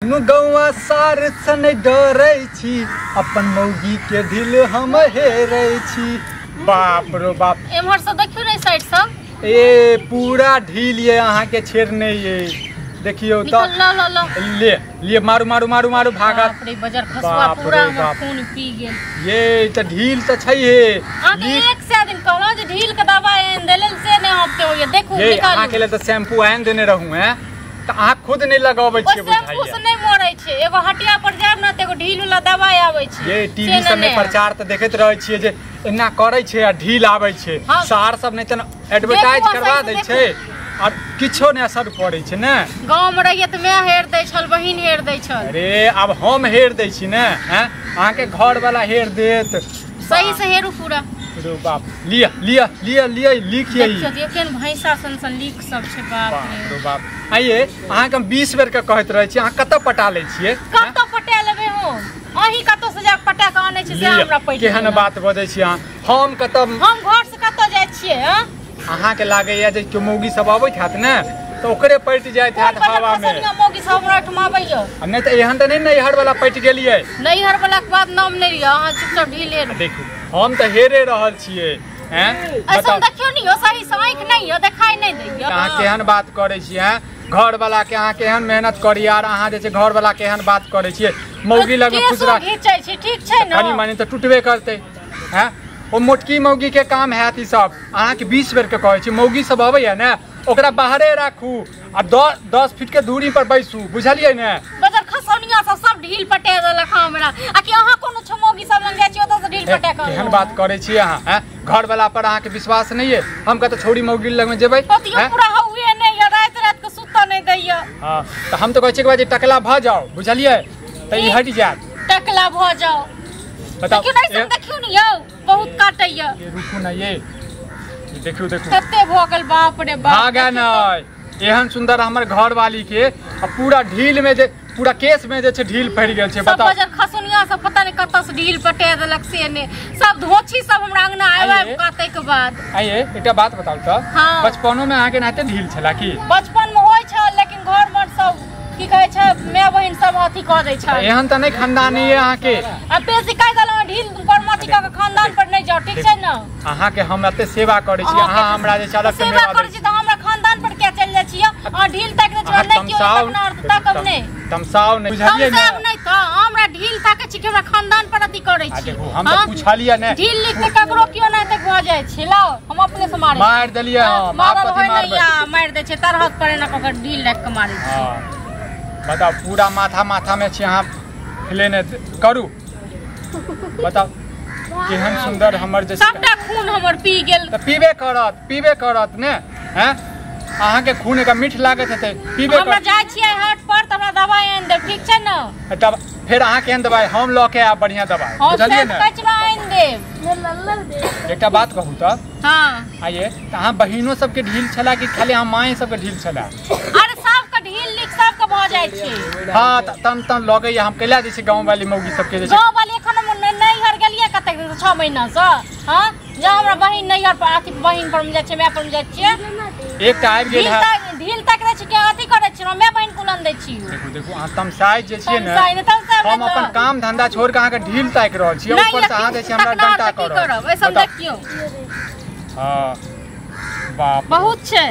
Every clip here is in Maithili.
नु गौआ सार से नहि डरै छी, अपन मौगी के ढील हम हेरै छी। बाप रो बाप, एम्हर से देखियो ने साइड सब, ए पूरा ढील ये अहाँ के छेड़ने ये। देखियो तो ल ल ल ले ले, मारू मारू मारू मारू भागत। बाप रे बजर खसुआ पूरा हमर खून पी गेल। ये त ढील त छै हे। अहाँ के एक से दिन कहलौ जे ढील के दवाई आनि देले से नै हफ्ते होइए। देखू निकालू। अहाँ के लेल त शैम्पू आनि देने रहू हैं, त अहाँ खुद नै लगाबै छियै। शैम्पू से नै मरै छै, एगो हटिया पर जायब न त एगो ढील वाला दवाई आबै छै। ये टीवी सब में प्रचार त देखैत रहै छियै जे एना करै छै आ ढील आबै छै। सार सब नै त एडवर्टाइज करवा दै छै और किछो नै असर पड़ै छै ने। गाँव में रहिए त मैं हेर दै छल, बहिन हेर दै छल। अरे आब हम हेर दै छी ने, हैं अहाँ के घर वाला हेर देत। सही से हेरू पूरा। रो बाप, लिया लिया लिया लिया लिखिए। देखियो केन भैंसा सन सन लीक सब छै। बाप रे रो बाप। आइए अहाँ के हम 20 बेर के कहैत रहै छी, अहाँ कतऽ पटा लै छियै? कतऽ पटा लेबै हम? अहीं कतऽ से जाके पटा के आनै छी से हमरा पैसा। केहन बात बजै छी अहाँ? हम कतऽ, हम घर से कतऽ जाइ छियै? अहाँ के लागैया जे केओ मौगी सब अबैत हैत ने त ओकरे पटि जाइत हैत हवा में। मौगी सब हमरा ओहिठाम आबैया आ नहि त एहन त नहि नैहर वाला पटि गेलियै। नैहर वाला के बाद नाम नहि लिअ, अहाँ चुपचाप ढील हेरू। देखू हम त हेरे रहल छियै। हैं ऐसन देखियौ नि, सही से आँखि नहि यऽ, देखाइ नहि दैया। अहाँ केहन बात करै छियै? हैं घर वाला के अहाँ केहन मेहनत करी यार, अहाँ जे छै घर वाला केहन बात करै छियै? मौगी लग में खुश रह घिचै छी, ठीक छै ने? कनी मनी त टूटबे करतै। हैं ओ मोटकी मौगी के काम हैत ई सब। अहाँ के 20 बेर के कहै छी, मौगी सब अबैया ने ओकरा बाहरे राखू आ 10 फीट के दूरी पर बैसू, बुझलियै ने? बजर खसौनिया सब सब ढील पटा देलक हमरा। आ कि अहाँ कोनो छौ मौगी सब लग जाइ छी ओतऽ से ढील पटा के? केहन बात करै छी अहाँ? हैं घर वाला पर अहाँ के विश्वास नहीं है? हम कहते छोड़ी मौगी लग में जेबै। ओतियो पूरा हउए नै या, राति राति के सुतऽ नै दैया। हां त हम त कहै छी कि टकला भ जाओ, बुझलियै? त ई हटि जायत। टकला भ जाओ बताओ। देखियौ नै, देखियौ नि यौ बहुत काटैया। ये रुकू ना, ये देखियौ देखियौ कते भ गेल। बाप रे बाप, भागे नै। एहन सुंदर हमर घर वाली के आ पूरा ढील में जे पूरा केस में जे छै ढील पड़ि गेल छै। बताओ सब बजर खसुनिया सब पता नै कतऽ से ढील पटा देलक से ने। सब धोछी सब हमरा अंगना आबि आबि काटै के बाद। आइए एकटा बात बताउ त, बचपनो में अहाँ के नाते ढील छला की? बचपन में होइ छल, लेकिन घर में सब की कहै छै my बहिन सब अथी कऽ दै छै। एहन त नै खानदानी है अहाँ के। आ बेसी कहि देलहुँ ढील पर मथी कऽ के खानदान पर नै जाउ, ठीक छै ने? अहाँ के हम एते सेवा करै छी, अहाँ हमरा जे छै अलग से सेवा करै छी त हमरा खानदान पर किया चलि जाइ छी? अहाँ ढील ताकि दै छी, नै कियो तकनार त ताकब नै। तमसाव नै, बुझलियै ने? तमसाव नै त हमरा ढील ताकै छी कि हमरा खानदान पर अथी करै छी। देखू हम त पुछलियै ने, ढील लिख के ककरो कियो नै तक भऽ जाइ छै। लाउ हम अपने से मारै मारि देलियै। हम मारल होय नै या मारि दै छै, तरहत पर एना कऽ के ढील राखि के मारै छी। बताउ पूरा माथा माथा में छी अहाँ लेने करू। बताउ केहन सुंदर हमर जे सबटा खून हमर पी गेल। त पीबे करत, पीबे करत ने। हैं अहाँ के खून एक मीठ लागत हेतै, पीबे करत। हमरा जाइ छियै हाट पर त हमरा दवाई आनि देब, ठीक छै ने? तब फेर अहाँ केहन दवाई हम लऽ के आयब? बढ़िया दवाई, बुझलियै ने? कचरा आनि देब। एकटा बात कहू त? हां आइए त अहाँ बहिनो सबके ढील छला कि खाली अहाँ माए सबके ढील छला? अरे सबके ढील लिख सबके भऽ जाइ छै। हां त तम तम लगैया हम कैला दै छी गांव वाली मौगी सबके जे गांव वाली। एखन हम नैहर गेलियै कतेक दिन, 6 महीना से। हां जा हमरा बहिन नैहर पर अथी बहिन पर हम जाइ छियै, my पर हम जाइ छियै। एकटा आबि गेल है ढील तक दै छी के अथी करै छी, my बहिन कुलन दै छी। देखू देखू अहाँ तमसाइ जे छियै ने, हम अपन काम धंधा छोड़ के अहाँ के ढील ताकि रहल छी, ऊपर से अहाँ जे छी हमरा डंटा करब। ऐसन देखियौ। हां बाप बहुत छै,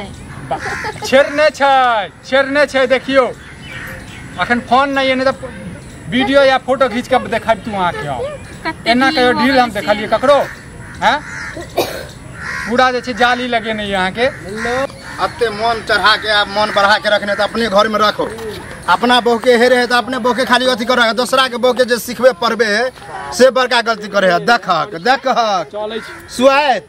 छेड़ने छै, छेड़ने छै। देखियौ अखन फोन नहि है, नहि तऽ वीडियो या फोटो खींच के देखाब तू अहाँ के। एना कहियो ढील हम देखलियै ककरो? हैं पूरा जे छै जाली लगेने अहाँ के। अते मन चढ़ा के आ मन बढ़ा के रखने त अपने घर में रखो। अपना बहू के हेरे है त अपने बहू के खाली अथी कर, दोसरा के बहू के जे सिखबे पढ़बे है से बड़का गलती करे है। देखक देखक चलै छी सुआत।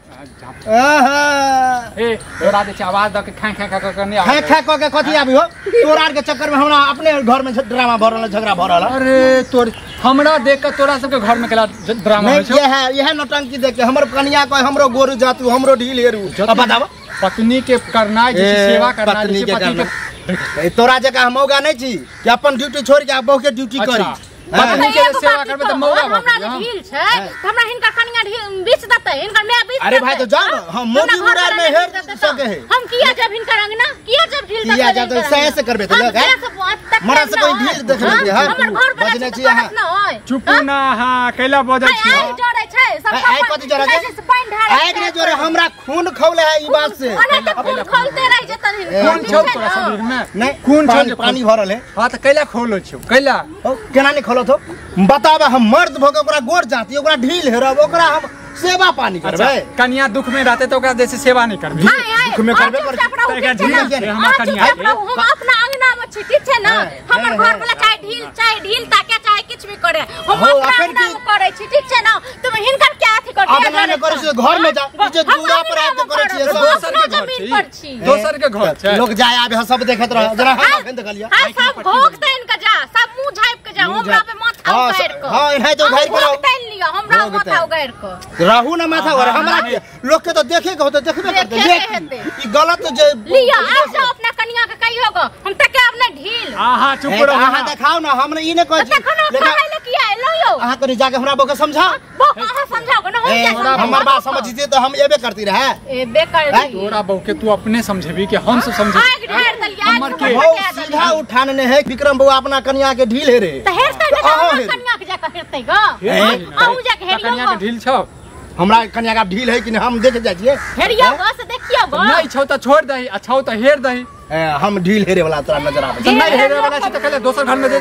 ए तोरा जे छै आवाज द के खै खै खै के नै खै खै क के कथी आबी हो? तोरा आर के चक्कर में हमरा अपने घर में ड्रामा भरल है, झगड़ा भरल है। अरे तोर हमरा देख के तोरा सबके घर में केला ड्रामा होइ छै? यह नौटंकी देख के हमर कनिया कहे हमरो गोरु जातु हमरो ढील हेरू। अब बताब पत्नी के करनाइ जे सेवा करनाइ जे पति के तोरा जकाँ हम मौगा नहीं छी कि अपन ड्यूटी छोड़ के बहू के ड्यूटी करी। पत्नी के सेवा करबे त मौगा हमरा जे ढील छै त हमरा हिनकर कनिया ढील बीच देतै, हिनकर my beach. अरे भाई तो जाओ ना, हम मोदी मुरार में हेर सके है। हम किया जब हिनकर अंगना किया जब ढील देतै, किया जब सही से करबे त लोग मरा से कोई ढील देख ले। हां हमर घर पर बजने छी अहाँ चुप ना। हां कैला बजै छी आइ जरै छै सब आइ कथि जरै छै? पानि ढारै आइ ने जरै, हमरा खून खौले है ई बात से। अरे त खून खौलते रह जेतन। खून छौ तोरा शरीर में? नहीं, खून छौ, पानी भरल है। हां त कैला खोलो छौ? कैला केना नहीं खोलत हो बताबा? हम मर्द भ के ओकरा गोर जाती, ओकरा ढील हेरब, ओकरा हम सेवा पानी करबै। कनिया दुख में रहते त ओकरा जैसे सेवा नहीं करबी। दुख में करबे पर त ढील हमरा कनिया हम अपना अंगना में छी, ठीक छै ना? हमर घर वाला चाहे ढील ताके चाहे किछ भी करे, हम अपना अंगना में करै छी, ठीक छै ना? तुम हिनकर क्या अथी कर अपना में करै छी? घर में जा जे दूरा पर आके करै छी, दोसर के घर छी, दोसर के घर छै, लोग जाय आबे सब देखत रह। जरा हम अखन देखलिया हां सब भोग तैन के जा, सब मुंह झाइप के जा, हमरा पे माथा उगाड़ के। हां एनाहि तो उगाड़ के तैन लियो, हमरा माथा उगाड़ के रहू ना माथा उगाड़। हमरा लोग के तो देखे के होते, देखबे करते। लेकिन ई गलत जे लियो आ जाओ अपना कनिया के कहियो गो हम त के अब नै ढील। हां हां चुप रहो। अहां देखाओ ना, हम ई नै कहै छी, लेकिन पढ़ाई ले किया एलो यो? अहां कनी जाके हमरा बो के समझाओ। बो अहां समझाओ ना, हम क्या समझाओ? हमर बात समझिते त हम एबे करती रहे। एबे कर तोरा बहू के तू अपने समझेबी कि हम सब समझेबी? आग ढेर दलिया हमर के सीधा उठाने है विक्रम बउआ अपना कनिया के ढील हेरे त हेरतै ना, कनिया के जाके हेरतै ग। अहू जाके हेरियो कनिया के ढील छौ? हमरा कनिया के ढील है कि नहीं हम देख जाइ छियै। हेरियो ग से देखियो ग। नहीं छौ त छोड़ दही, अच्छा त हेर दही। हम ढील हेरे वाला तोरा नजर आबै छै? नहीं हेरे वाला छै त कहले दोसर घर में जे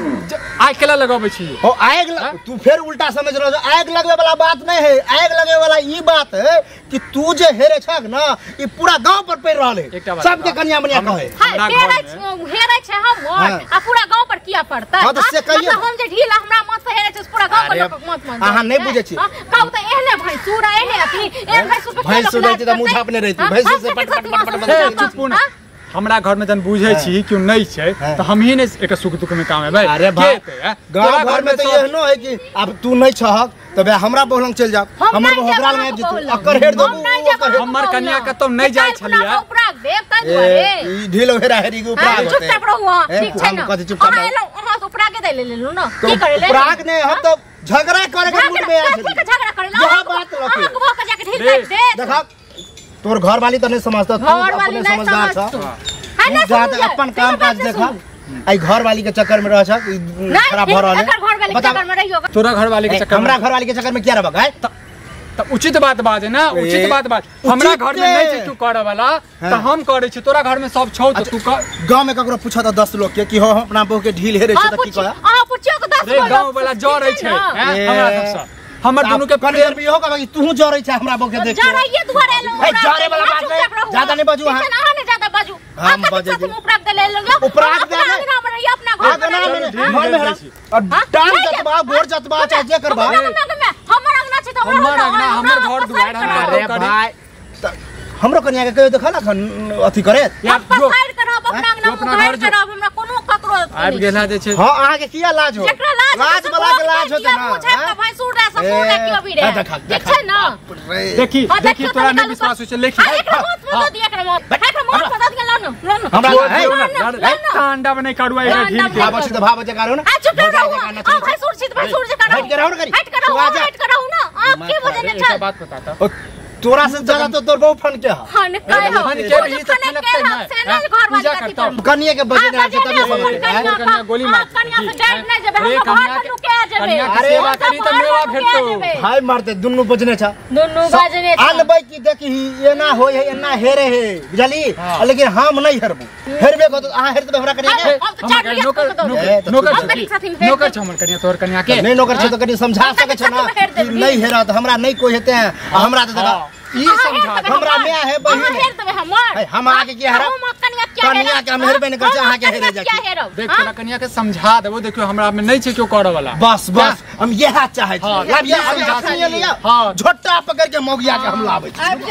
आग केला लगाबै छी। हो आग तू फेर उल्टा समझ रहल छ। आग लगबे वाला बात नहीं है, आग लगबे वाला ई बात है कि तू जे हेरे छक ना ई पूरा गांव पर पड़ रहल है, सबके कनिया मनिया कहे। हां हेरे छै हम आ पूरा गांव पर किया पड़तै? हां त से कहियो हम जे ढील हमरा मत से हेरे छै पूरा गांव पर लोक मत मान। अहां नहीं बुझै छी। कहू त एहने भैंसुर एहने अथी एहन भैंसुर पे भैंसुर रहती त मुंह झापने रहती, भैंसुर से पट पट पट पट। चुप ना। हमरा घर में जन बुझे छी क्यों नहीं छै त हम ही नहीं एक सुख दुख में काम है भाई। अरे भाई गांव घर में तो एहनो है कि अब तू नहीं छहक तबे हमरा बहुलंग चल जा, हमर बहु ओकरा लग आबि जेतै, अकर हेर देबू ओकर। हमर कनिया कतौ नहीं जाय छलिया उपराग देब तै दुआरे ई ढील हेरा हेरी के उपराग होते। चुपचाप रहू अहां, ठीक छै ना? चुपचाप अहां एलौ अहां से उपराग दे ले लेलु ना, की करे ले? उपराग ने हम त झगड़ा करे के मूड में आयल छली। झगड़ा करे यह बात लके अहां के बहु के जाके ढील काट दे। देखा तोर घर वाली त नहीं समझता, तू अपने समझदार छ, है जा अपन काम काज देखा। आई घर वाली के चक्कर में रह छ खराब भ रहल है। घर वाली के चक्कर में रहियो, तोरा घर वाली के चक्कर, हमरा घर वाली के चक्कर में किया रहबक है? त उचित बात बाज है ना, उचित बात बाज। हमरा घर में नहीं छै तू करे वाला त हम करे छी, तोरा घर में सब छौ त तू कर। गांव में ककरो पूछत 10 लोग के कि हो हम अपना बहू के ढील हेरे छै त की कह? अहां पूछियो के 10 लोग गांव वाला जरै छै हमरा सब से, हमर दुनु के कनियर भी हो कि तू जरै छै हमरा बहू के देख के जरैये दुआरे एलो। ए जरे वाला बात नहीं, ज्यादा नहीं बाजू। अहां अहां नहीं ज्यादा बाजू, हम बजे तुम उपराग दे ले लो, उपराग दे ले अपना घर में और टांग जतबा गोर जतबा चाहे जे करबा। हमर अंगना छै त हमर अंगना, हमर घर दुआर। अरे भाई हमरो कनिया के कहियो देखल अथी करे हम पसार करब अपना अंगना में घर करब, हमरा कोनो ककरो आबि गेला जे छै। हां अहां के किया लाज हो? जेकरा लाज वाला के लाज होते ना। पूछे भैंसुर रे ससुर रे क्यों भी रे, ठीक छै ना? देखी देखी तोरा नहीं विश्वास होय छै, लेखी एकरा मत मत दिया, एकरा मत, एकरा मत मत दिया। लो न लो न हमरा अंडा बने करुआ एकरा ढील के भाव छी त भाव जे करू ना। आ चुप रहू, आ भैंसुर छी त भैंसुर जे करू, हट के रहू ना करी, हट के रहू, हट के रहू ना। आप के वजह ने चल बात बताता तोरा से ज्यादा तो तोर बहु फन के फन के हो, फन के रही त फन के ना घर पूजा करता कनिया के बजे ना छै तब समझ कनिया गोली मार कनिया से डर नै जेबे, हम घर पर नुके जेबे। कनिया के सेवा करी त मेवा भेटतो। भाई मारते दुन्नू बजने छ, दुन्नू बजने छ। आनबै की देखी एना होय है एना हेरे है बुझली, लेकिन हम नहीं हेरबू, हेरबे को तो अहां हेरते हमरा कनिया के। नौकर नौकर छ हमर कनिया, तोर कनिया के नहीं नौकर छ त कनी समझा सके छ ना कि नहीं हेरा त हमरा नहीं कोई हेते हैं, हमरा त ई समझा हमरा में है बहिन हेर देबे हमर। हम आके के हरा हम कनिया के कनिया के हम हेरबे न कर छै, अहां के हेरे जा देख तोरा कनिया के समझा देबो। देखियो हमरा में नहीं छै क्यों करे वाला, बस बस हम यह चाहे छी। लाबिया अभी अखनी लिया, झोटा पकड़ के मौगिया के हम लाबै छी।